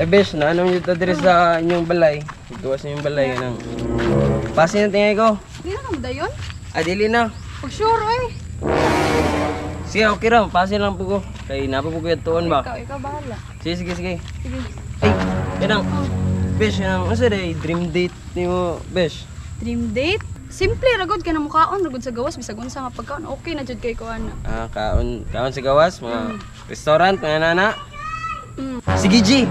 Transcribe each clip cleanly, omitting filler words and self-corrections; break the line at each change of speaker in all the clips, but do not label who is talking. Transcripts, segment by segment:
Eh, besh, naano nyo ito diri sa inyong balay? Gawas inyong balay, ganang. Pasin na tingay ko.
Di na ka mo dayon?
Ah, dili na.
Pag sure, oy.
Sige, okay ra. Pasin lang po ko. Kay napa po ko yatuon ba?
Ikaw bahala.
Sige, sige, sige.
Sige.
Ay, kanang, besh, kanang, ano day, dream date nimo, besh?
Dream date? Simple, ragod ka na mukaon, ragod sa gawas, bisag unsa nga pagkaon, okay na jud kay ko ana.
Ah, kaon, kaon sa gawas, mga restaurant, mga nana.
Mm.
Sige, G!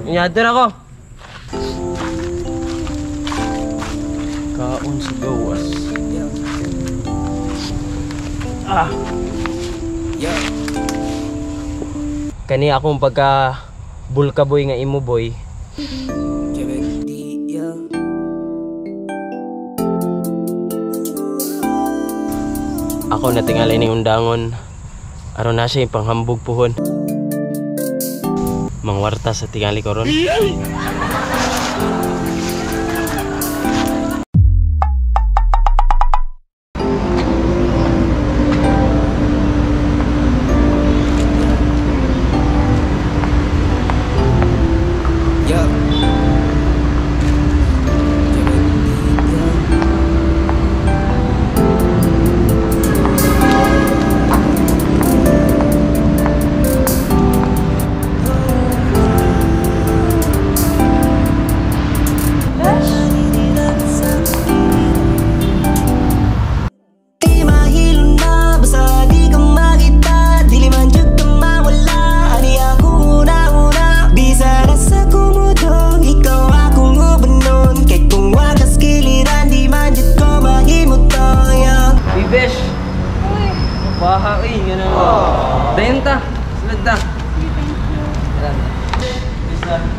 Inyador ako. Kaon sa gawas. Ah! Kani akong pagka bulka boy nga imo boy. Ako natingali ning undangon. Aron na siya yung panghambog puhon. Mangwarta sa tingali ko ron. Besh! Baha eh, gano'n. Dayon ta! Sulod ta!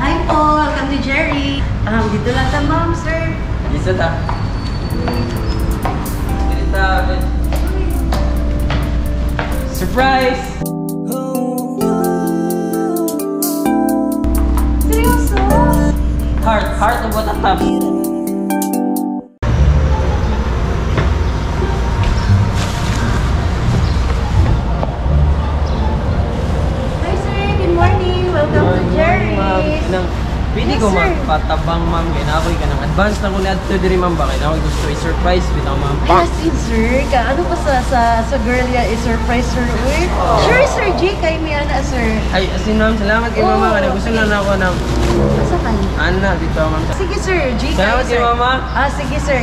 Hi po! Welcome to Jerry! Dito lang ta, ma'am, sir.
Dito ta. Dito ta. Surprise!
Seryoso?
Heart! Heart of what a top!
Welcome to Jerry's.
Pwede ko magpatabang, ma'am. Kaya na ako'y kanang advance na ko na adto diri, ma'am. Ba? Kaya na ako'y gusto i-surprise bitaw, ma'am.
Yes, sir. Ka, ano pa sa girl ya i-surprise, sir? Uy. Sure, sir G. Kay mi ana, sir.
Ay, asin, ma'am. Salamat kay mama. Kaya gusto lang ako ng...
Asa ka?
Ana, dito, ma'am.
Sige, sir. G.
Salamat kay mama.
Ah, sige, sir.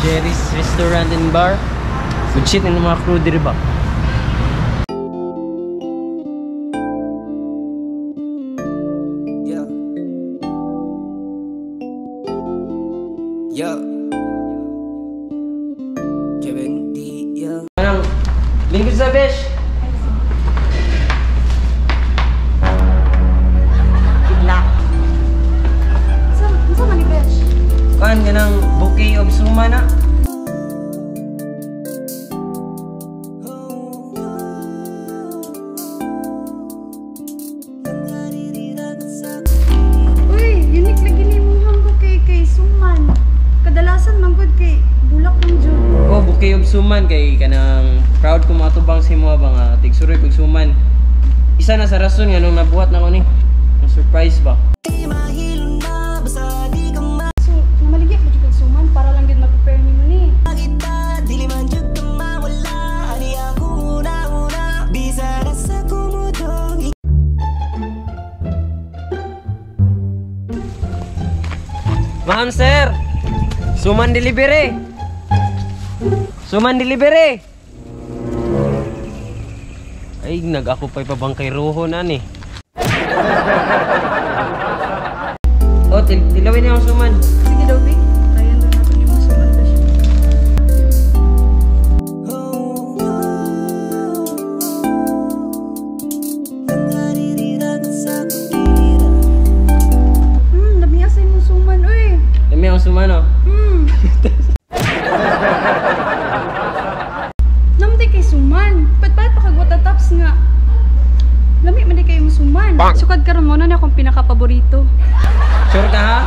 Jerry's Restaurant and Bar. Good shit ng mga crew diri ba?
Yeah. Kevin D, yeah.
Anong lingkod sa besh?
Bigla.
Sa man ni besh?
Kan ganang bouquet of suma na.
Uy, unique lagi ni mong hambog kay suman. Kadalasan manggod kay bulak ng jud.
Oh, bouquet of suman kay kanang proud ko matubang si mo ba nga tigsuroy kog suman. Isa na sa rason nga nung nabuhat na ko ni. Ang surprise ba?
So, namaligya pa jud kag suman para lang gyud ma-prepare nimo ni.
Ma'am, sir. Suman delivery. Suman delivery. Ay, nag-ako pa'y pabangkay roho na ni. Oh, tilawin niya ang suman.
Sige daw, Big. Tayan daw natin yung mga suman daw siya. Lami asa yung suman, uy.
Lami ang suman, oh.
Namti kay suman. Patpat pa kag taps nga. Lami man di kayo suman. Sukad karon mo na ni akong pinaka-paborito.
Sure ka ha?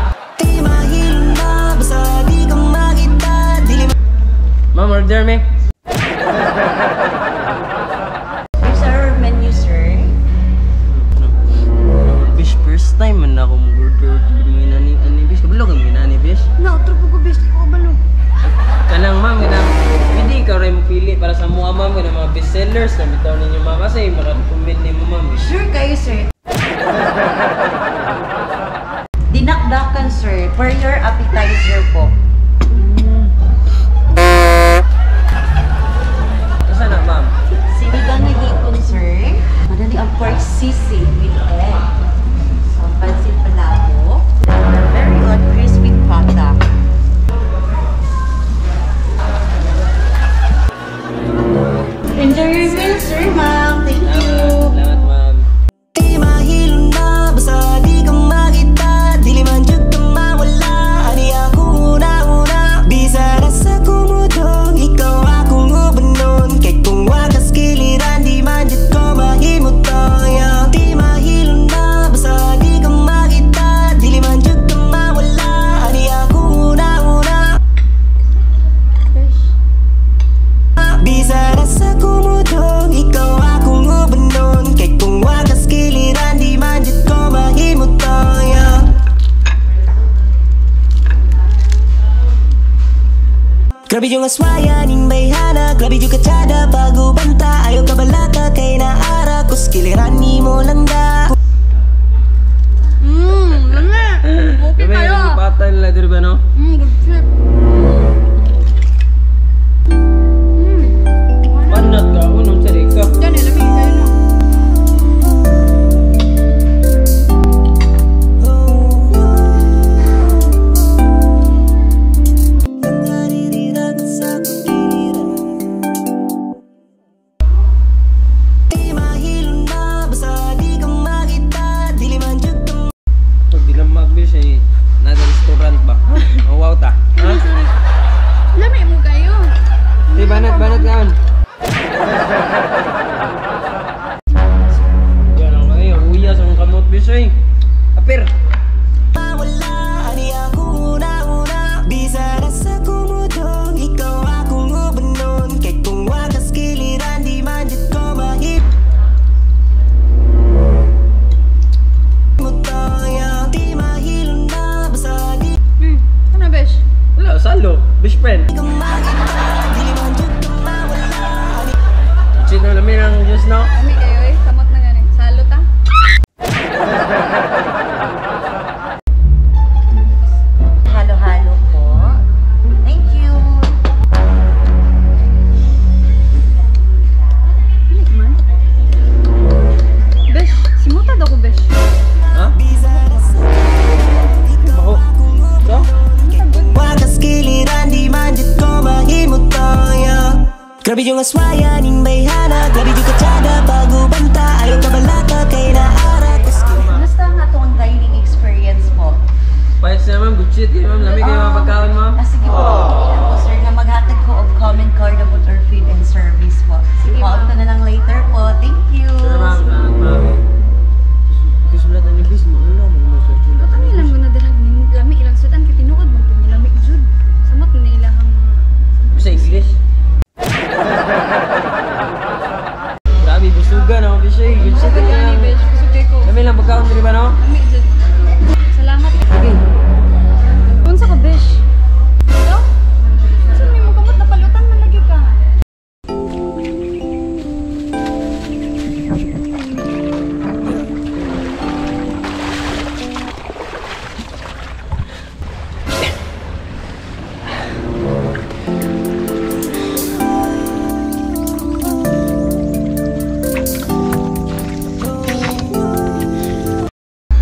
Ma'am, order me.
Here's our menu, sir.
Regulars na bitaw ninyo ma'am. Asa yung makarecommend nimo ma'am? Eh?
Sure kayo, sir. Dinakdakan, sir. For your appetizer po.
Asa na ma'am?
Sinigang na hipon, sir. Madali ang pork sisig with egg. Ang pancit palabo. And our very own crispy pata. Enjoy your meal, sir, ma'am. Thank you.
Salamat ma'am.
Di mahilo na, basta di ka makita. Dili man jud ka mawala, ani ako una-una. Bisa ra sa kumudong, ikaw akong ubanon. Kay kung wakas kiliran, di man jud ko mahimutong, yeah. Di mahilo na, basta di ka makita. Dili man jud ka mawala, ani ako una-una.
Besh.
Bisa ra sa kumudong, ikaw akong ubanon. Kay kung wakas kiliran, di man jud ko mahimutong, yeah. Grabe yung aswaya ning bayhana. Grabe yung katsada pag-ubanta. Ayaw ka balaka kay naara. Kus kiliran ni mo langga.
Lami. Okay
Grabe
kayo.
yung pata nila diri ba no?
Good trip.
Panat ka unong sa ka.
Diyan eh, lami kayo na.
Di mahilo na, basta di ka makita. Dili man jud ka
Pag di lang mag-bill siya eh, nasa restaurant ba? Oh, wow ta. Ha?
Lami mo kayo.
Di banat banat kaon. Yan ang kayo, uya sa mong kamot bis eh. Apir.
mawala. Ani ako una-una. Bisa ra sa kumudong, ikaw akong ubanon. Kay kung wakas kiliran, di man jud ko mahimutong, yeah. Di mahilo na, basta di
Ano, Besh?
Wala, salo. Best friend.
ka makita. Dili man jud ka mawala. Ani
Shit na lami ng juice no?
Lami kayo eh. Kamot na gani. Salot ah.
Halo-halo po. Thank you.
Dili man. Besh, simuta daw ko, Besh.
Ha? Baho. So?
Wakas kiliran, di man jud ko mahimutong, yeah. Grabe yung aswaya ning bayhana. Grabe yung katsada pag-ubanta. Ayaw ka balaka kay naara. Kus
Kumusta ang atong dining experience po?
Payas na ma'am, good shit kayo ma'am. Lami kayo mga pagkaon ma'am.
Ah, sige po. Hindi po, sir, na maghatag ko og comment card about our food and service po.
Sige,
Maabot
ma'am.
na lang later po. Thank you.
Sure ma'am, salamat ma'am. Gusto mo ni bis mo ulo mo sa chula.
Ano ilang mo na dirag ni lami ilang sudan kay tinuod man pud lami jud. Samot na ilahang mga
Sa English. Grabe, busugan ako bis eh. Good shit
Busog
kayo.
gani, Besh. Busog kay ko.
Lami lang pagkaon diri ba no?
Lami jud. Salamat.
Sige.
Unsa ka, Besh? Ikaw? Unsa man imong kamot napalutan man lagi ka?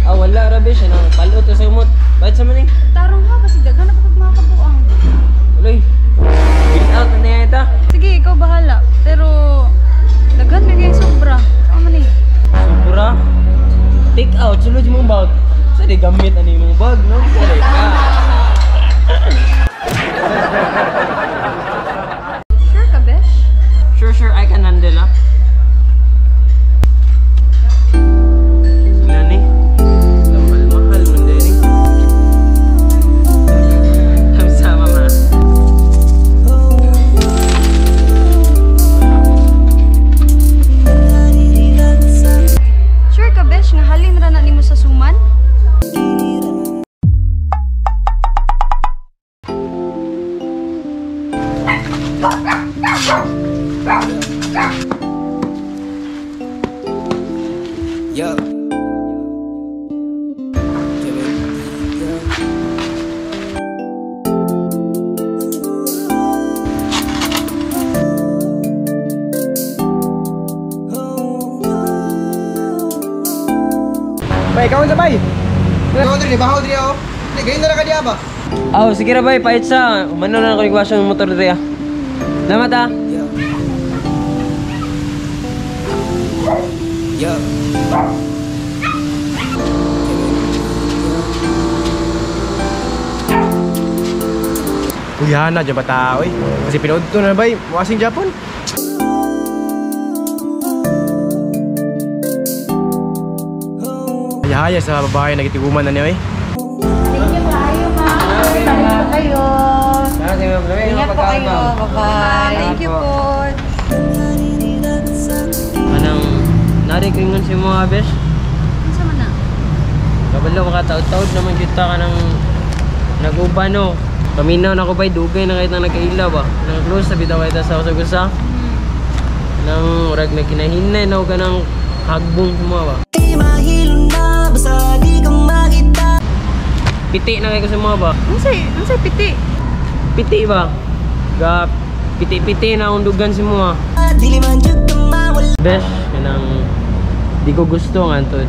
Ah, wala ra bis ano, palot sa umot. Bayad sa maning.
Tarong ha, basig daghan na pag mga kabuang.
Uloy. Bill out na niya ita.
Sige, ikaw bahala. Pero daghan na kayong sobra. Ano man eh?
Sobra. Take out sulod imong bag. Sa di gamit ani imong bag no? Sa di ka.
Sure ka, Besh?
Sure, sure, I can handle ah. Sila ni. Mahal-mahal man din eh. Sama ma.
Sure ka, Besh, nga halin ra na nimo sa suman?
Yeah.
Bay, kaon sa bay. Kaon diri, bahaw diri ako. Di gayon na ka diya ba?
Aw, sige ra bay, pait sa. Umano na ako negosyo ng motor diri ah. Salamat ah.
Yeah.
Kuya na dyan bata oy. Kasi pinood to na bay, muasing Japon. Hayahaya sa babae nagitiguman na niya oy.
Thank you kayo, ma'am. Balik po kayo. Ingat po kayo. Bye-bye.
Thank you po.
Anang nari ko ingon si mga besh.
Unsa man na?
Kabalo makataod-taod naman kita ka ng naguban no. Paminaw na ko bay dugay na kahit na nagkaila ba. Nang close sa bitaw kita sa usag-usa. Nang murag nagkinahinay na ka ng hagbong sa ba.
Di mahilo na basta di ka makita.
Piti na kayo sa mga ba.
Unsay piti?
Piti ba? Ga piti-piti na akong dugan si mga.
Dili man jud ka mawala.
Besh, kanang di ko gusto nga to.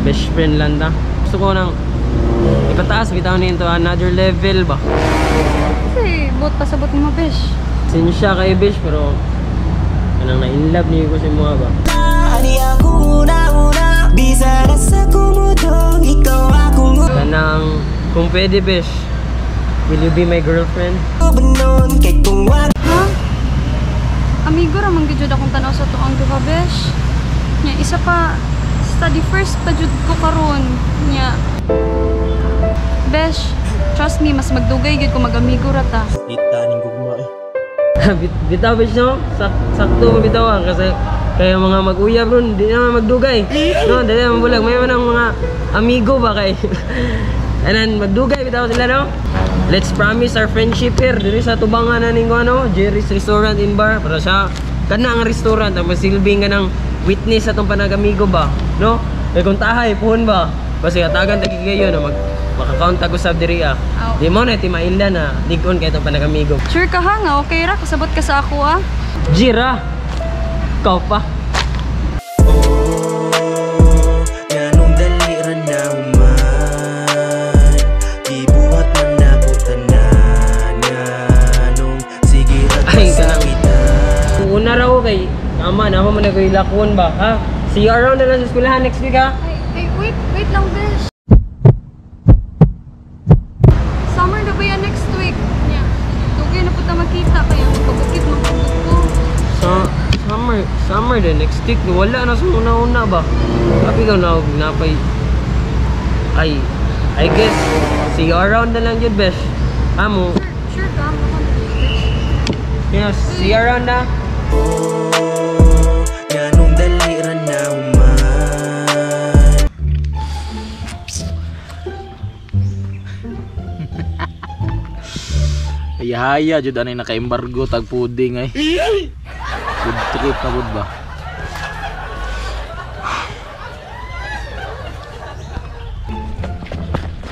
Best friend lang ta. Gusto ko nang ipataas bitaw ni into another level ba.
Unsay buot pasabot nimo, besh?
Sinsya kay besh pero kanang na-in love niyo ko sa mga ba.
Ani ako una-una. Bisa na sa kumudong ikaw akong
Kanang kung pwede besh, will you be my girlfriend?
ubanon kay kung wa
Ha? Amigo ra man gyud akong tan-aw sa tuang duha, besh. Nya isa pa study first pa jud ko karon. Nya besh, trust me, mas magdugay gyud kung mag-amigo ra ta.
Kita ning gugma eh.
Bitaw besh no? Sakto mo bitaw ah, kasi kaya mga mag-uyab ron, di naman magdugay. No, dali naman bulag. May man ang mga amigo ba kay. Anan, magdugay bitaw sila no? Let's promise our friendship here. Diri sa tubangan na ning ano, Jerry's Restaurant and Bar. Para sa kana ang restaurant ang masilbing ka ng witness sa tong panagamigo ba, no? Kay kung tahay puhon ba? Basta hatagan tagi kayo no mag maka-count ako sab diri ah.
Aw.
Di mo na timaila na dig-on kay tong panagamigo.
Sure ka ha nga okay ra kasabot ka sa ako ah.
Jira. Ikaw pa.
Nganong dali ra na human. Gibuhat man nako tanan. Nganong sige ra
Ay,
sa
kanang-
kita.
Una raw kay tama na ako man nagilakon ba ha? See you around na lang sa eskwelahan next week ha.
Ay, wait, wait lang, besh. Summer na ba yan next week? Nya. Dugay na po ta makita kaya magpabukit magpabukit ko.
Sa summer the next week wala na sa una-una ba. Sabi ko na napay ay I guess see you around na lang yun besh. Amo.
Sure ka, mo ka besh.
Yes, see you around na.
Nganong dali ra na human.
Hayahaya jud anay naka-embargo tag puding ay. Food trip na pud ba?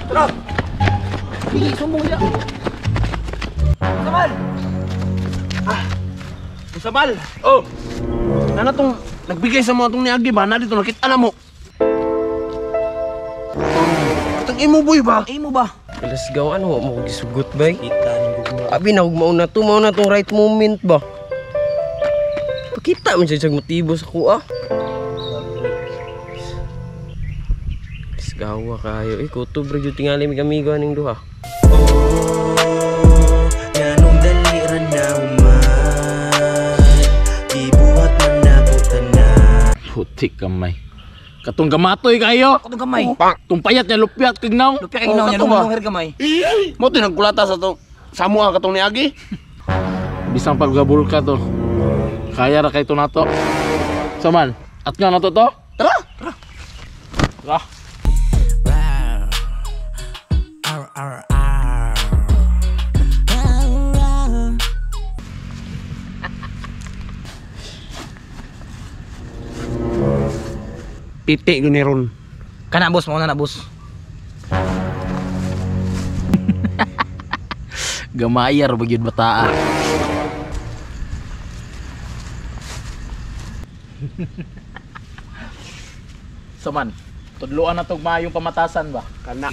Tara. Sige, sumbong siya. Samal. Ah.
Samal. Oh. Nana tong nagbigay sa mga tong niagi ba na dito nakita na mo. Katong imo boy ba? Imo ba?
Let's go ano mo gisugot bay. Abi na ug mauna to, mauna tong right moment ba. Pakita man siya motibo sa kuha. Gawa kayo. Eh, kutob ra jud tingali mig amigo aning duha.
Nganong dali ra na human. Gibuhat man nako tanan.
Putik kamay. Katong gamatoy kayo.
Katong gamay.
Tung payat niya lupyat kag naong.
Lupya kay ginaw niya
kato ba?
lung gamay.
Mo to nagkulata sa to. Samoa katong niagi. Bisang paggabul ka to. Kaya ra kay to nato. Saman, at nga nato to? Tara. Tara. Tara.
Piti gyud ni ron.
Kana boss, mauna na boss.
Gamayar ba gyud bataa. Saman, tudloan na tog maayong pamatasan ba?
Kana.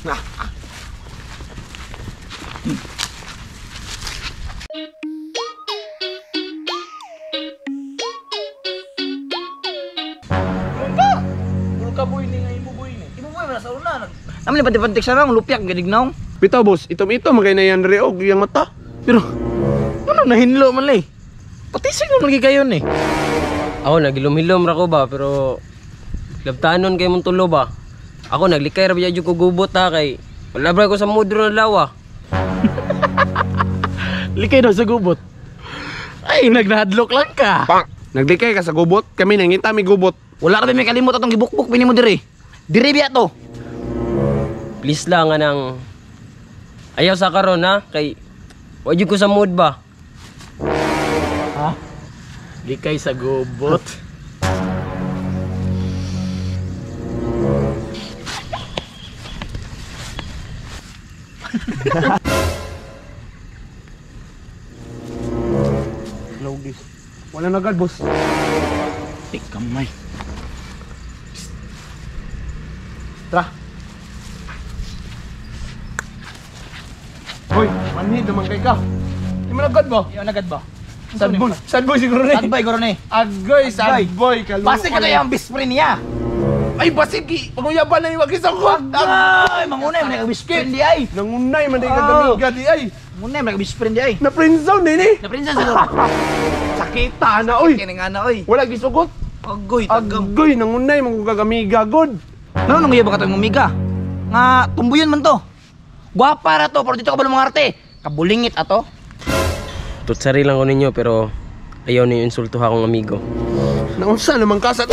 Nah.
Bulka boy ni nga imo boy ni.
Imo boy, sa una. Naman ni pantik sa nang lupiak gadignaw.
Bitaw boss, itom-itom magay na yan re og iyang mata.
Pero ano nahinlo man lay? Patisig mo lagi kayo ni.
Ako nagilom-hilom ra ko ba pero labtanon kay mong tulo ba. Ako naglikay ra biya jud ko gubot ha kay wala bra ko sa mood ron adlaw.
Likay daw sa gubot. Ay, nagnahadlok lang ka.
Pak. Naglikay ka sa gubot, kami nangita mi gubot.
Wala ra ba may kalimot atong gibukbuk pini mo diri. Diri biya to.
Please lang anang ayaw sa karon ha kay wa jud ko sa mood ba.
Ha? Likay sa gubot.
Logis. Wala na gad boss.
Tik kamay.
Tara. Hoy, manhid naman kay ka. Di mo na gad ba?
Iyo nagad ba?
Sad boy, sad boy siguro ni.
Sad boy guro ni.
Agoy, sad boy kaluoy.
Basi ka na yung best friend niya.
Ay, basig panguyaban na yung magisang ko.
Ay, mangunay man ka best friend di ay.
Nangunay man di ka
Oh.
gamiga di ay.
Mangunay man ka best friend di ay.
Na friend zone din eh.
Na princess siguro.
Sakita na oy.
Kini nga na oy.
Wala gisugot.
Agoy tagam.
Agoy, nangunay man kung kagamiga god.
Ano nang ba ka tong umiga? Nga tumbuyon man to. Gwapa ra to pero dito ka ba mga arte? Kabulingit ato.
Tutsari lang ko ninyo pero ayaw ninyo insulto akong amigo.
Naunsa naman ka sa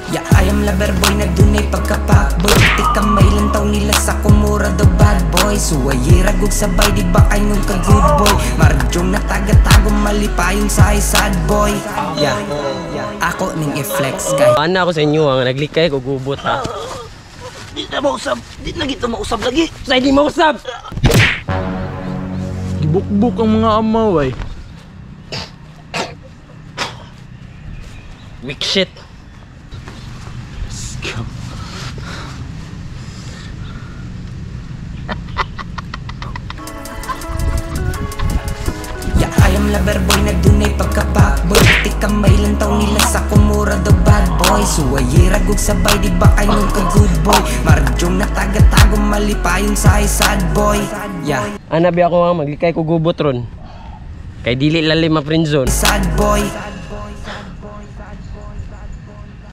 Yeah, I am lover boy na dunay pagka-fuckboy. Pati kamay lang taw nila sa kumura daw bad boy. Suwayi ragog sabay, di ba kay nung ka good boy? Marjong natagatago malipayong sa sad boy. Yeah, ako ning i-flex kay
Paano ako sa inyo ang naglikay ko gubot ha.
Di na mausab. Di na gito mausab lagi.
Sa hindi mausab.
Gibukbuk ang mga amaw ay.
Weak shit.
Let's go.
Yeah, I am lover boy na dunay pagka-fuckboy. Pati kamay lang taw nila sa kumura daw bad boy. Suwayi ragog sabay, di ba kay nung ka good boy? Marjong natagatago malipayong sa sad boy. Yeah,
Ana bi ako ang maglikay ko gubot ron. Kay dili lalim ma friendzone.
sad boy.